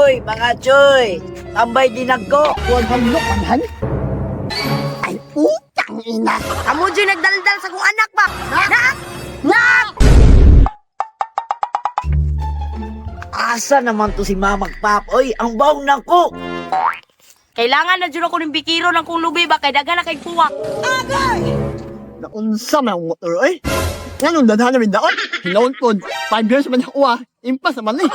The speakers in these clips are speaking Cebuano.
Oy, mga choy! Tambay dinagko! Huwag hamlok manhan. Ay, putang ina. Amo dyan nagdaldal sa kong anak ba? Nak! Nak! Asa naman to si Mamag Pap? Oy, ang bawng nako! Kailangan na dyan ako ng bikiro ng kong lubi ba kay daghan na kay puwak. Naunsa man ang motor, eh. Nga nung dadaan namin daot, hinoon po, 5 years man ako ah. Impas naman eh.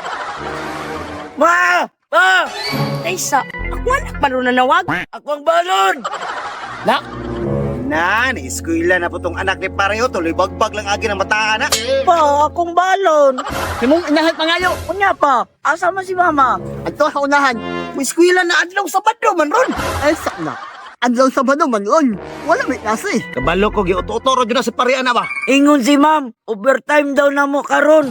Ma! Ma! Taysa, ako anak man ron nanawag. Ako ang balon! Nak, Na, ni-eskwela na po tong anak ni pareho. Tuloy bagbag lang agi ng mataan na. Pa, akong balon! simong inahan pangayo. Unya pa, asa man si Mama? Adto sa unahan. Eskwela na adlaw Sabado man ron. Ay, sakna. Adlaw Sabado man ron. Wala may klase. Kabalo ko giuto-uto ro jud na si pareha na ba. Ingon si Ma'am, overtime daw na mo karon.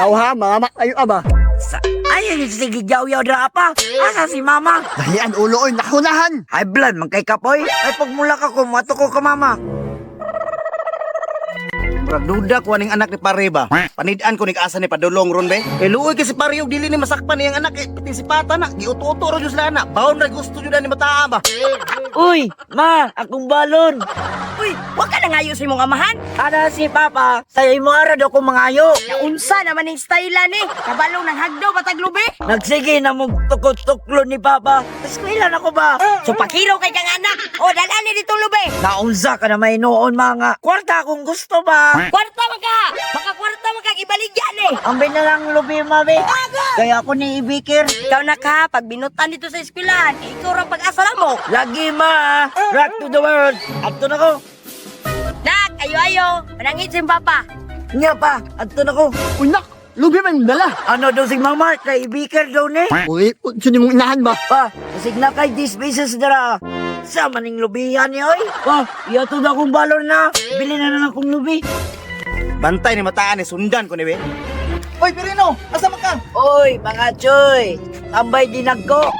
Tao ha, mga kayo aba. Sa ay, sige, yaw-yaw na pa. Asa si Mama? Dahian ulo oy, nakunahan. High blood, man kay kapoy. Ay, pagmula ka ko, mato ko ka, Mama. Murag duda ko aning anak ni pare ba. Panid-an ko nig asa ni padulong ron be. Kay luoy kay si pare og dili ni masakpan niyang anak eh pati si pata na giuto-uto ro jud sila na. Bawon ra gusto jud na ni mataa ba. Uy, Ma, akong balon. Uy, wag ka na ngayo sa imong amahan. Ada si Papa, sa imo ara daw ko mangayo. Naunsa naman ning style ni. Kabalo ng hagdo batag lubi. Nagsige na mong tukot-tuklo ni Papa. Eskwela na ko ba? So pakiro kay kang anak. O dala ni ditong lubi. Naunsa ka na may noon mga kwarta kung gusto ba. Kwarta man ka. Baka kwarta man kang ibaligyan eh. Ambay na lang lubi, mami. Kaya ako ni Ibikir. Ikaw na ka, pag binutan dito sa eskwelahan, eh, ikaw ra pag-asa na mo. Lagi, ma. Rock to the world. Adto na ko. Nak, ayo ayo. Manangit si papa. Nga pa, adto na ko. Uy, nak, lubi man yung dala. Ano daw si Mama? Kay Ibikir daw ni. Uy, sino mong inahan ba? Pa, kasig na kay 10 pesos dara. Sa maning lubihan ni oy. Pa, iya to na akong balon na. Bili na lang akong lubi. Bantay ni mataan ni sundan ko ni be. Oy Pirino, asa man ka? Oy, mga choy. Tambay dinagko.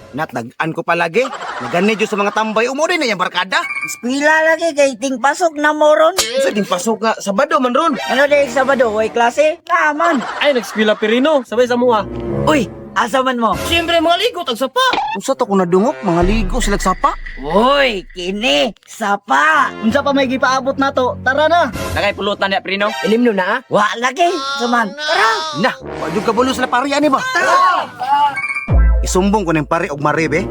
Natdag-an ko palagi. Nagani jud sa mga tambay umo din na yang barkada. Eskwela lagi kay ting pasok na moron. Sa ding pasok nga Sabado man ron. Ano di Sabado, way klase? Naman. Ay, nag-eskwela Pirino. Sabay sa mua. Uy, asa man mo? Siyempre, mga ligo, tagsapa. Unsa to kung nadungok mga ligo sila sapa? Uy, kini, sapa. Unsa pa may gipaabot na to? Tara na. Nakay pulutan niya, Pirino. Ilimno na, ah. Wa lagi, suman. Tara. Na, wa jud kabulo sila pare ani ba? Tara. Isumbong ko ning pare og mare be.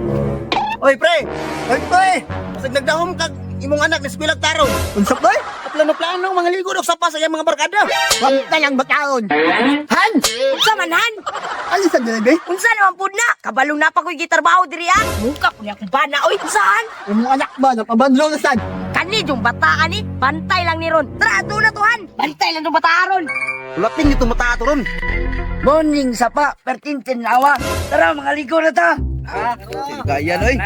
Oy pre, Ay, pre. Basag nagdahom kag imong anak ni eskwela tarong. Unsa pre? Plano-plano mga ligo og sapa sa iyang mga barkada. Wag na lang bataon. Han! Unsa man han? Ano sa dalabi? Unsa naman pud na? Kabalo na pa ko'y gitarbaho diri ah. Muka ko niya akong bana oy. Unsaan? Imong anak ba? Napabandlo na sad. Kani yung bataan ni, bantay lang ni ron. Tara, ato na tuhan. Bantay lang tong bataan ron. Ulapin nito mata ato ron. Morning, sapa, pertintin awa. Tara, mga ligo na ta. Gaya oy.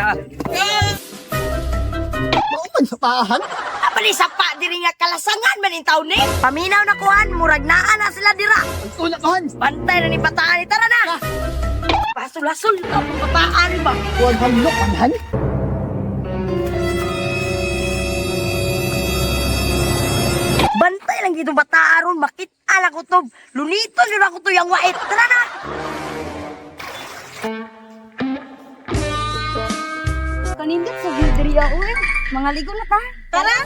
Mauman sa pahan. Apali sapa diri nga kalasangan man in taon ni. Paminaw na kuhan, murag naa na sila dira. Ang tulak han. Bantay na ni bataan ni, tara na. Pasul-asul ka akong bataan ba? Huwag hamlok man han. Bantay lang gitong bataan ron, makita lang ko to. Lunito na ako to yung wait. Tara na. Kanindot sa view diri ako eh. Mga ligo na ta. Tara.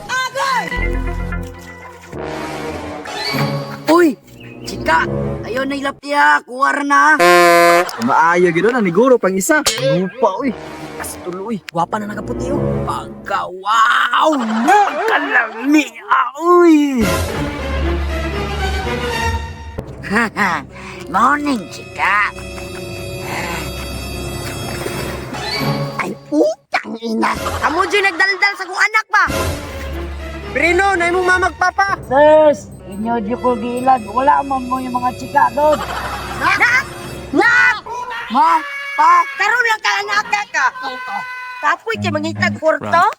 Uy, chika, ayaw na ilaptiya, kuha ra na. Maayo gino na niguro pang isa. Lupa, uy. As tuloy. Gwapa na nakaputi, oh. Pagka, wow! Pagkalami, ah, uy! Morning, chika. Ay, putang ina. Amo dyan nagdaldal sa kong anak ba? Pirino, na imong mamagpapa. Sis, inyo di ko giilan. Wala man mo yung mga chika doon. Nak! Nak! Ma, pa, Karon lang ka anak ka. Kapoy kay mangitag kwarta.